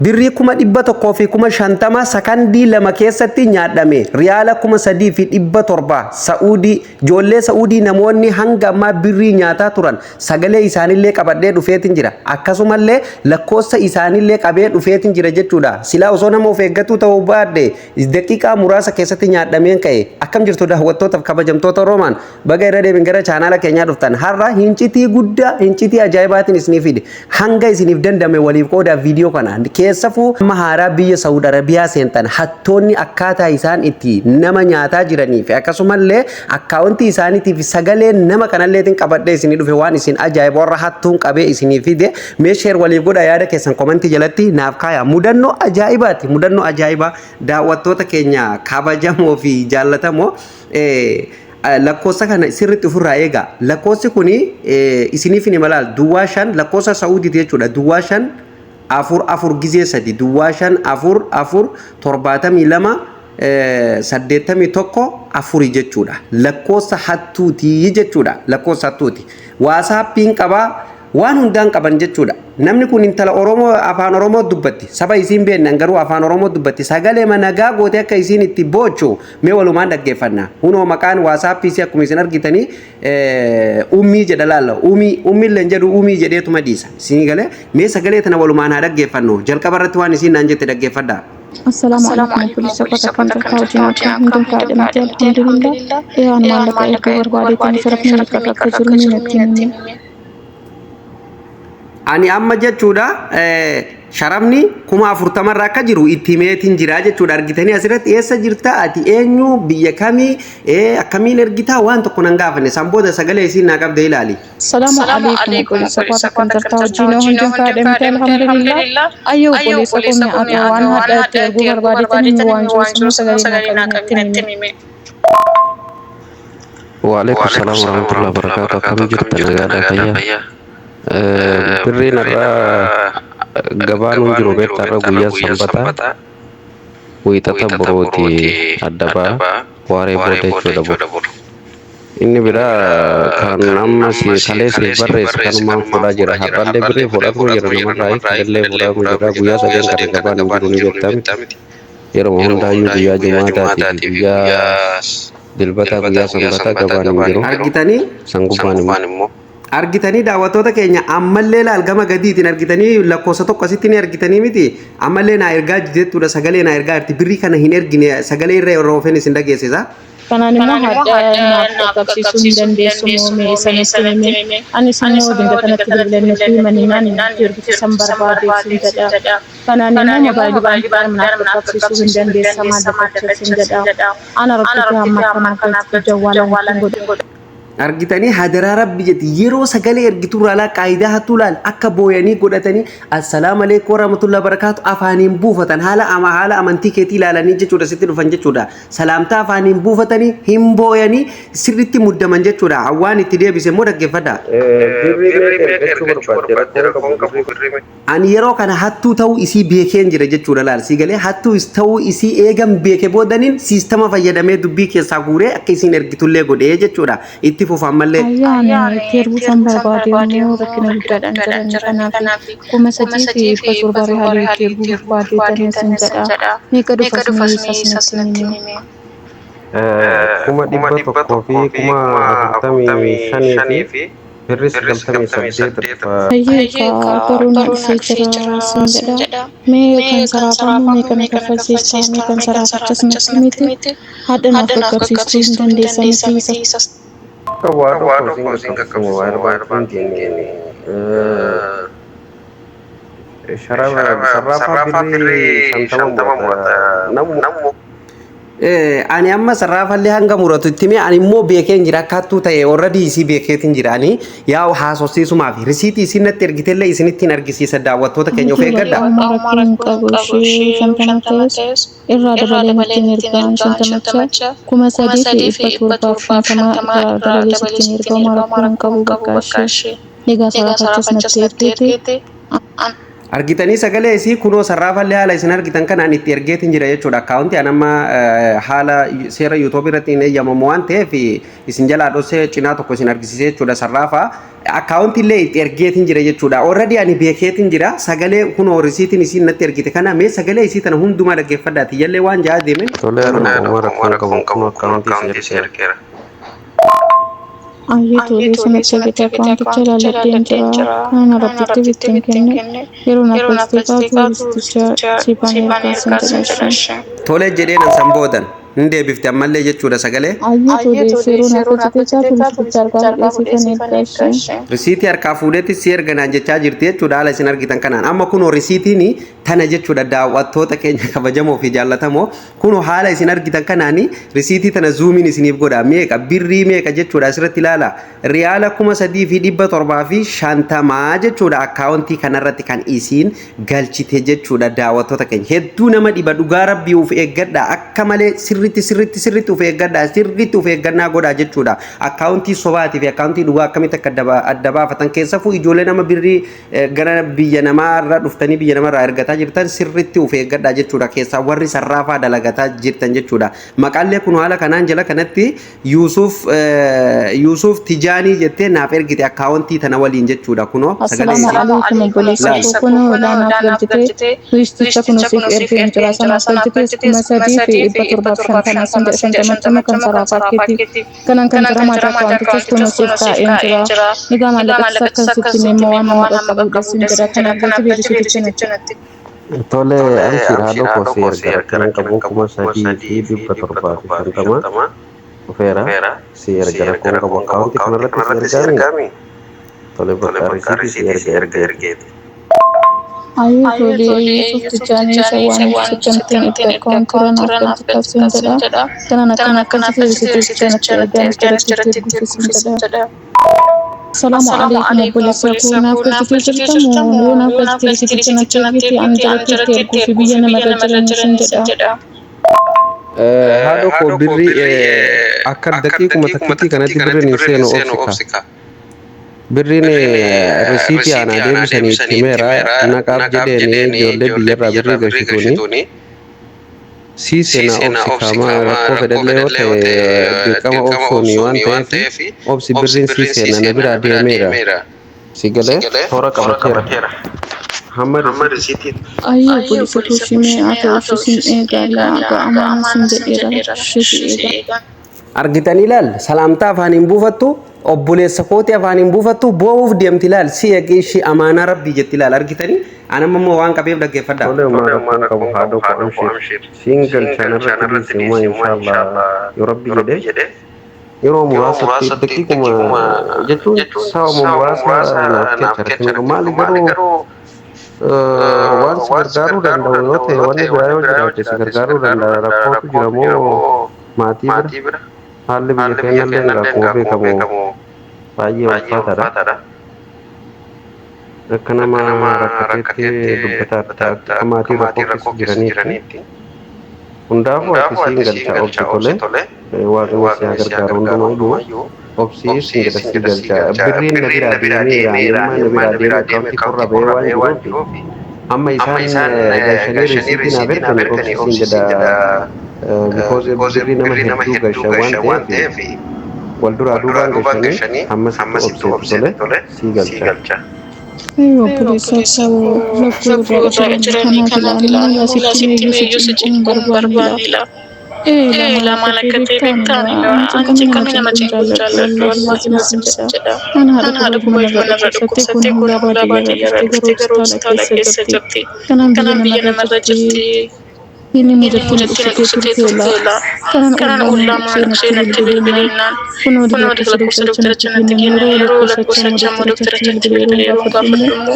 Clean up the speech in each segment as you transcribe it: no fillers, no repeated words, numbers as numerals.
Birrii 150,000 sakandii 2 keessatti nyaadhame. Riyaala 3,700 Sa'uudii. Ijoollee Sa'uudii namoonni hanga ammaa birrii nyaataa turan sagalee isaanillee qabadhee dhufeetin jira. Akkasumallee lakkoofsa isaanillee qabee dhufeetin jira jechuudha. Silaa osoo nama of eeggatuu ta'uu baadhe daqiiqaa muraasa keessatti nyaadhameen ka'e. Akkam jirtu, daawwattootaaf kabajamtoota Roomaan? Baga irra deebiin gara chaanaala keenyaa dhuftan. Har'a hincitii guddaa, hincitii ajaa'ibaatiin isiniif fide. Hanga isiniif dandame waliif qoodaa viidiyoo kana. Keessafuu amma haaraa biyya Saawud Arabiyaa seentan, hattoonni akkaataa isaan itti nama nyaataa jiranii fi akkasumallee akkaawuntii isaaniitiif sagalee nama kanalleetiin qabadhee isinii dhufe. Waan isin ajaa'iba warra hattuun qabee isinii fide. Mee share waliif godha, yaada keessan komentii jalatti naaf kaaya. Mudannoo ajaa'ibaati, mudannoo ajaa'ibaa. Daawwattoota keenya kabajamoo fi jaallatamoo, lakkoofsa kana sirriitti ofirraa eegaa. Lakkoofsi kuni isiniif ni malaal. 05, lakkoofsa Saa'udiiti jechuudha. 05 4 4 3 05 4 4 72 81 4 jechuudha. Lakkoofsa hattuutii jechuudha. Lakkoofsa hattuuti. WhatsAppiin qabaa, waan hundaan qaban jechuudha. Namni kun intala Oromoo, afaan Oromoo dubbatti. Saba isiin beeknan garuu afaan Oromoo dubbatti. Sagalee nagaa gootee akka isiin itti boochu mee walumaan dhaggeeffanna. Hunoo maqaan WhatsAppii isii akkuma isin argitanii ummii jedha laalla. Ummii, ummiillee jedhu, ummii jedheetuma dhiisa. Isinii galee? Mee sagalee tana walumaan haa dhaggeeffannu. Jalqaba irratti waan isiin naan jette dhaggeeffadhaa. Assalaamu alaikum, obboleessa koo, akkam jirta? Hojii akka hundum kaadhimte, alhamdulillah. Dhiyaan maallaqa erguu barbaadeetiin sharafni meeqa akka jiru ni natti himi. Ani amma jechuudha sharafni 40,000rra akka jiru itti himeetiin jira jechuudha. Argitanii, asirratti eessa jirta, ati eenyu, biyya kamii, akkamiin ergitaa, waan tokko nan gaafanne. San booda sagalee isiin naa qabde ilaali. Assalaamu alaikum, obboleessa koo, akkam jirta? Hojii hundum kaadhimte, alhamdulillah. Ayyoo obboleessa koo, mi'a waan hadha itti erguu barbaadeetiin waan jiru sagalee naa qabi, natti himi. Waalaikum salam warahmatullahi wabarakatuh. Akkam jirta? Nagaadha, fayyaa. Birriin irraa gabaan hin jiru beektaa? Irra guyyaa Sanbataa, Wiixata boruuti adda ba'a, waaree booda jechuudha boru. Inni biraa kan amma si kalee siif barreesse kanumaan fuudhaa jira. Har'allee birrii fuudhatu jira namarraa, kalellee fuudhamu jira. Guyyaa sadeen kana gabaan hin jiru ni beektaa miti? Yeroo hundaayyuu guyyaa Jumaataatii fi guyyaa Dilbataa, guyyaa Sanbataa gabaan hin jiru. Argitanii? San gubbaan immoo Argitanii, daawwattoota keenya? Ammallee laal, gama gadiitiin argitanii, lakkoofsa tokko asitti ni argitanii miti? Ammallee naa ergaa jechuudha, sagalee naa ergaa jirti. Birrii kana hin ergine, sagalee irra yeroo ofeen isin dhageessisa. Kanaan immoo hadha naaf qaqqabsiisuu hin dandeessu moo? Mee sanatti himi. Anis immoo dinga kanatti bilbilan natti himanii naan itti ergitu san barbaadeef sin jedha. Kanaan immoo mobaayilii baankiidhaan naaf qaqqabsiisuu hin dandeessa, maallaqa sin jedha. Ana rabbitti hamma kanaaf jawwaalaan ittiin godha. Argitanii? Hadaraa rabbi jetti. Yeroo sagalee ergiturraa laa, qaayidaa hattuu laal, akka booyanii godhatanii assalaamu alaikum warahmatullahi wabarakaatu afaaniin buufatan. Haala amantii keetii ilaalanii jechuudha sitti dhufan jechuudha. Salaamtaa afaaniin buufatanii hin booyanii, sirritti muddaman jechuudha. Waan itti deebise immoo dhaggeeffadha. Birrii meeqa ergachuu barbaadde? Rakkoon qabu birrii. Ani yeroo kana hattuu ta'uu isii beekeen jira jechuudha. Laal, sii galee? Hattuu ta'uu isii eegan beeke boodaniin siistama fayyadamee dubbii keessaa guuree akka isiin ergitullee godhee jechuudha. Itti fufa ammallee. Ayyaana itti erguu san barbaade immoo rakkina guddaadhaan jiran. Kanaaf 3,700 riyaalii itti erguu barbaadeetan sin jedha. Meeqa dhufas mee isas natti himi. 145,045 fi birrii 98 dhufa. Hayyee, garuu na dhufee jira sin jedha. Mee kan saraafamu meeqa na kaffalsiista? Mee kan saraafachas natti himiti. Haadha naaf qaqqabsiistuu hin dandeessa miti isa? Waa tokko isin qaqqabu, mobile banking sarraafaa birrii 50 murata namu. Ani amma sarraafallee hanga muratu itti himee, ani immoo beekeen jira akka hattuu ta'e. Already isii beekeetiin jira. Ani yaa'u haasofsiisumaaf risiitii isin natti ergitellee isinittiin argisiisa. Daawwattoota keenya, of eeggadha. Homaa rakkoo hin qabu, ishee 50 ta'es irraa dabalee natti hin ergaan. Shantamacha 3,750 irraa dabalee sittiin erga. Homaa rakkoo hin qabu, bakka ishee egaa saraafachas natti ergeete. Argitanii, sagalee isii kunoo. Sarraafallee haala isin argitan kanaan itti ergeetiin jira jechuudha. Akkaawuntii an amma haala seera YouTubeii irratti hin eeyyamamu waan ta'eef isin jalaa dhossee cinaa tokko isin argisiisee jechuudha sarraafa. Akkaawuntii illee itti ergeetiin jira jechuudha. Already ani beekeetiin jira. Sagalee kunoo risiitiin isiin natti ergite kana mee sagalee isii tana hundumaa dhaggeeffadhaati. Jallee waan ja'a deemen. Tole, haadha koo, homaa rakkoon qabu, kun akkaawuntii si ergeera. Ayyee, tolee, sanatti ergite akkaawunticha ilaalladheen jira. Kanan rabbitti bitteen kenne yeroo naaf galchitee kaatu risticha siifan ergaa sin jedha. Tole jedheen an san boodan hin deebifte ammallee jechuudha sagalee. Ayyee, tolee, yeroo naaf galchitee kaatu risticha harkaa fuudhee siifan ergaa ishee. Risiitii harkaa fuudheetti si erganaan jechaa jirti jechuudha haala isin argitan kanaan. Amma kunoo risiitiin tana jechuudha, daawwattoota keenya kabajamoo fi jaallatamoo. Kunoo haala isin argitan kanaan risiitii tana zoomiin isiniif godha. Meeqa, birrii meeqa jechuudha asirratti ilaala. Riyaala 3750 jechuudha akkaawuntii kanarratti kan isiin galchite jechuudha daawwattoota keenya. Hedduu nama dhiba, dhugaa rabbii. Uf eeggadha, akka malee sirritti sirritti sirritti uf eeggadha, sirritti uf eeggannaa godha jechuudha. Akkaawuntii sobaatii fi akkaawuntii dhugaa akkamitti akka adda baafatan, keessafuu ijoollee nama birrii gara biyya namaarra dhuftanii biyya namarraa ergataa jirtan, sirritti uf eeggadha jechuudha. Keessaa warri sarraafaa dalagataa jirtan jechuudha. Maqaallee kun haala kanaan jala kanatti Yuusuf Tijaanii jettee naaf ergite akkaawuntii tana waliin jechuudha kunoo sagalee Assalaamu isii. alaikum obboleessa Laal. koo, kunoo naaf galchitee risticha kunoo siif ergeen jira. Sanaaf galchitees 3750 sin jedha, shantamatti kan saraafaa keeti kanan kan jira maata akkaawuntichas kunoo siif kaa'een jira. Egaa maallaqachis akkan sitti immoo waan nama qaqqabuudha sin jedha, kanaaf jecha risticha natti. Tole, amshir haadha koo, si erga rakkinaan qabu, 3750 dhufeera, si erga rakkoon qabu, akkaawuntii kanarratti si ergaami. Tole, bakka risiitii si erga ergeeti. Ayyee, tolee, Yuusuf Tijaanii isa waan sittantiin itti akkaawuntiirra naaf galchitaa sin jedha. Kanan akkana akkasitti risticha natti ergaan jalatti itti erguufi sin jedha. Salaamu alaikum obboleessa koo, naaf galchitee jirta moo? Yoo naaf galchitee risticha natti ergite ani jalatti itti erguufi biyya namarra jiran sin jedha. Haadha koo, birrii akka daqiiquma takkittii kanatti birriin hin seenu, obsika. Birriin risiitii aanaa deebisanii itti himeera, naqaaf jedheeni ijoollee biyyarraa birrii galchituuni. Sii seenaa, obsi kaama rakkoo fedhallee yoo ta'e dirqama obsuuni waan ta'eef obsi, birriin sii seena, na biraa deemeera. Si galee toora qabateera. Hamma risiitiin. Ayyee obboleessa koo, shimee haa ta'u, sin eegala, ga'amaa sin jedheera, si eega. Argitanii ilaal, salaamtaa afaan hin buufattu, obboleessa kooti afaan hin buufattu, boo'uuf deemti ilaal, si eegi ishii amaanaa rabbii jetti ilaal, argitanii. Anamma immoo waan qabeef dhaggeeffadhaa. Tole, homaa rakkoon qabu haadha koo, amshir. Siin galchaan irratti dhiise homaa, inshaallah yoo rabbi jedhe yeroo muraasatti, daqiiquma jechuun sababa muraasa naaf kecha rakkina qabu. Maali garuu, waan si gargaaruu danda'u yoo ta'e, wanni biraa yoo jiraate si gargaaruu danda'a, rakkootu jira moo maatii bira? Haalli biyya keenya illee akkuma beekamu baay'ee ulfaataadha. Akka nama rakkateetti dubbataa akka maatii rakkoo keessa jiraniitti. Hundaafuu ati siin galcha, obsi, tole, waaqni si haa gargaaru hundumayyuu, obsii siin jedha, si galcha. Birriin na biraa deemeera, amma na biraa deeme, akkaawuntii korra ba'ee waan jiruuf amma isaan galchanii risiitii naaf ergani, obsi siin jedha, because birrii nama hedduu galcha waan ta'eef wal duraa duubaan galchanii hammasitti obsi, tole, sii galcha. Ayyoo obboleessa koo, rakkoo irra jiranii kanaaf ilaalu asitti meeyyuu si cinquun barbaanne. Ee, lamaan akka ta'e beektaan, ani cinqamni nama cinquu jaalladhu, wallaahi sin jedha. Ana haadha koo manarra dhukkubsattee kun hulaa baadiyyaarraa dhuftee garuu hospitaala keessa jirti. Kanaan biyya namarra jirti. Inni mudattiin dhukkubsatee turteela. Kanaan ollaa mana dhukkubsee bilbileennaan kunoo lakkoofsa doktaricha natti kennan, yeroo lakkoofsacha immoo doktarichatti bilbilee yeroo gaafadhu immoo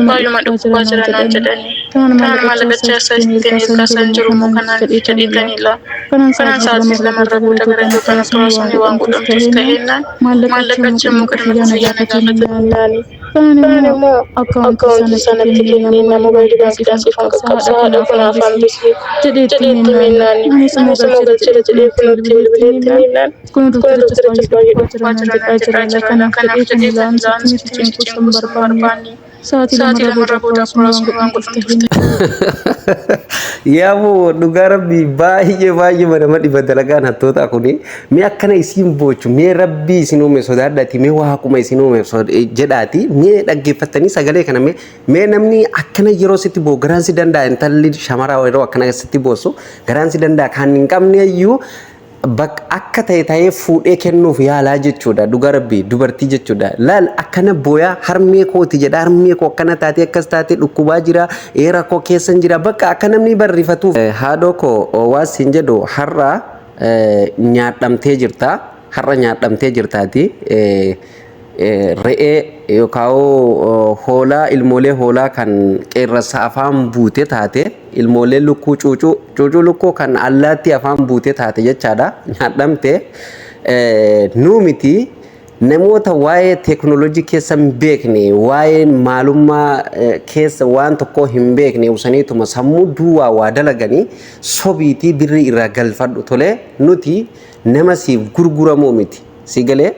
baay'uma dhukkubaa jira naan jedhani. Kanaan maallaqa isaa ittiin ergaa jiru immoo kanaan jedheetanila. Kanaan sa'aatii 2rra booda gara Itoophiyaa operaasyoonii waan godhamtuuf ta'ennaan maallaqicha immoo qidima kufiyyaa na gaafatanii. Kanaan immoo akkaawuntii sanatti kennee moobaayilii baankiidhaan siifan qaqqabsa, haadha kun afaan bisi jedhee itti himennaan, anis immoo galcheera jedhee kunuutti bilbileetti himennaan kun doktarichas baay'ee dhukkubaa jira naan jedhaa jira. Kanaaf jedhee kan ilaalu sitti cinquu hin barbaanne. Sa'aatii 2rra booda operaasyoonii waan godhamtuuf. Yaaboo, dhugaa Rabbii, baay'ee baay'ee nama dhiba dalagaan hattootaa kuni. Mee akkana isiin boochu, mee Rabbii isin uume sodaadhaati, mee Waaquma isin uume jedhaati, mee dhaggeeffattanii sagalee kana. Mee namni akkana yeroo sitti boo garaan si danda'a? Intalli shamaraa yeroo akkana sitti boossu garaan si danda'a? Kan hin qabne iyyuu bakka akka ta'e ta'ee fuudhee kennuuf yaalaa jechuudha. Dhugaa Rabbii, dubartii jechuudha. Laal, akkana booyaa, harmee kooti jedha, harmee koo akkana taatee, akkas taatee, dhukkubaa jira, rakkoo keessan jira, bakka akka namni barrifatuuf. Haadhoo koo, waa siin jedhu, har'a nyaadhamtee jirta, har'a nyaadhamtee jirtaati. Re'ee yookaan hoolaa, ilmoolee hoolaa kan qeerransa afaan buute taate, ilmoolee lukkuu, cuucuu cuucuu lukkuu kan allaattii afaan buute taate jechaadha. Nyaadhamte. Nuu miti, namoota waa'ee teeknooloojii keessa hin beekne, waa'ee maalummaa keessa waan tokko hin beekne, usaniituma sammuu duwwaa waa dalaganii sobiitii birrii irraa galfadhu. Tole, nuti nama siif gurguramuu miti. Si galee?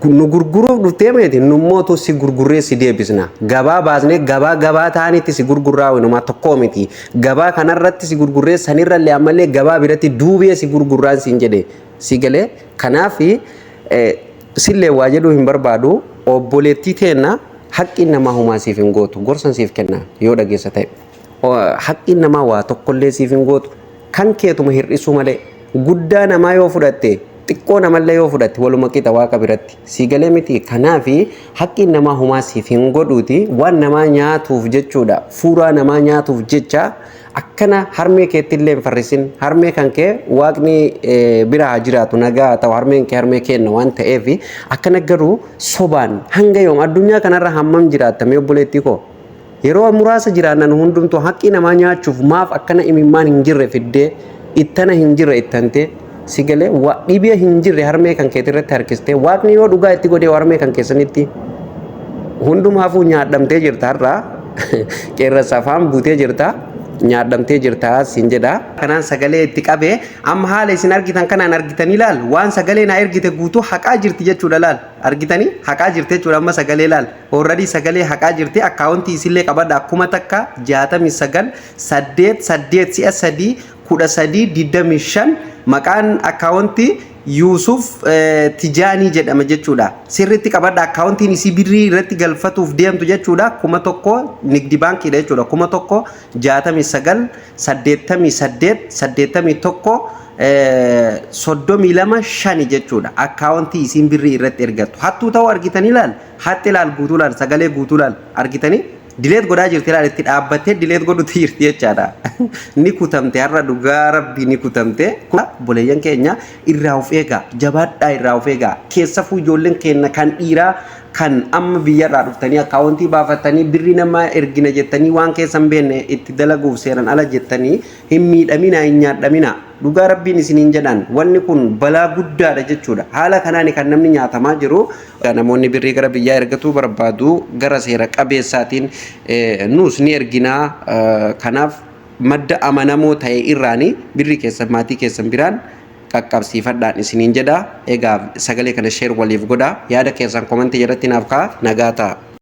Nu gurguruuf dhuftee meeti, nummootu si gurgurree si deebisna. Gabaa baasnee gabaa gabaa ta'anitti si gurgurraa, walumaa tokkoo miti. Gabaa kanarratti si gurgurree, sanirrallee ammallee gabaa biratti duubee si gurgurraan siin jedhe. Si galee? Kanaaf sillee waa jedhuu hin barbaadu. Obboleettii teenna, haqqiin namaa humaa siif hin gootu. Gorsan siif kenna yoo dhageessa ta'e. Haqqiin namaa waa tokkollee siif hin gootu. Kan keetuma hir'isuu malee, guddaa namaa yoo fudhatte, xiqqoo namallee yoo fudhatte, waluma qixa Waaqa biratti. Si galee miti? Kanaafi haqqiin namaa humaa siif hin godhuuti, waan namaa nyaatuuf jechuudha. Fuuraa namaa nyaatuuf jecha akkana harmee keetti illee hin farrisin. Harmee kan kee Waaqni bira haa jiraatu, nagaa haa ta'u. Harmeen kee harmee kenna waan ta'eef akkana. Garuu sobaan hanga yoom addunyaa kanarra hammam jiraatta? Mee obboleettii koo, yeroo muraasa jiraannan hundumtuu. Haqqii namaa nyaachuuf maaf akkana imimmaan hin jirre fiddee, ittana hin jirre ittantee? Si galee? Dhibee hin jirre harmee kan keetii irratti harkistee, Waaqni yoo dhugaa itti godhee harmee kan keessanitti. Hundumaafuu nyaadhamtee jirta, har'a qeerransa afaan buutee jirta, nyaadhamtee jirta siin jedha. Kanaan sagalee itti qabee, amma haala isin argitan kanaan argitanii, laal, waan sagalee naa ergite guutuu haqaa jirti jechuudha. Laal, argitanii, haqaa jirti jechuudha. Amma sagalee laal, already sagalee haqaa jirti. Akkaawuntii isillee qabadha: 1069 88 8 8 13 13 25. Maqaan akkaawuntii Yuusuf Tijaanii jedhama jechuudha. Sirriitti qabadha, akkaawuntiin isii birrii irratti galfatuuf deemtu jechuudha. 1000 Nigdi Baankiidha jechuudha. 1069 88 81 32 5 jechuudha. Akkaawuntii isiin birrii irratti ergattu. Hattuu ta'uu argitanii? Laal. Hatti laal, guutuu laal, sagalee guutuu laal, argitanii? Delete godhaa jirti, laal, itti dhaabbattee delete godhutti jirti jechaadha. Ni kutamte har'a, dhugaa Rabbii ni kutamte. Obboleeyyan keenya, irraa of eegaa, jabaadhaa, irraa of eegaa. Keessafuu ijoolleen keenya kan dhiiraa kan amma biyyarraa dhuftanii akkaawuntii baafattanii birrii nama ergina jettanii, waan keessa hin beekne itti dalaguuf seeran ala jettanii, hin miidhamina, hin nyaadhamina. Dhugaa Rabbiin isiniin jedhan, wanni kun balaa guddaadha jechuudha. Haala kanaan kan namni nyaatamaa jiru. Namoonni birrii gara biyyaa ergatuu barbaadu, gara seera qabeessaatiin nuus ni erginaa. Kanaaf madda amanamoo ta'e irraanii birrii keessan maatii keessan biraan qaqqabsiifadhaan isiniin jedha. Egaa sagalee kana share waliif godha. Yaada keessan komantii jalatti naaf ka'a. Nagaa ta'a.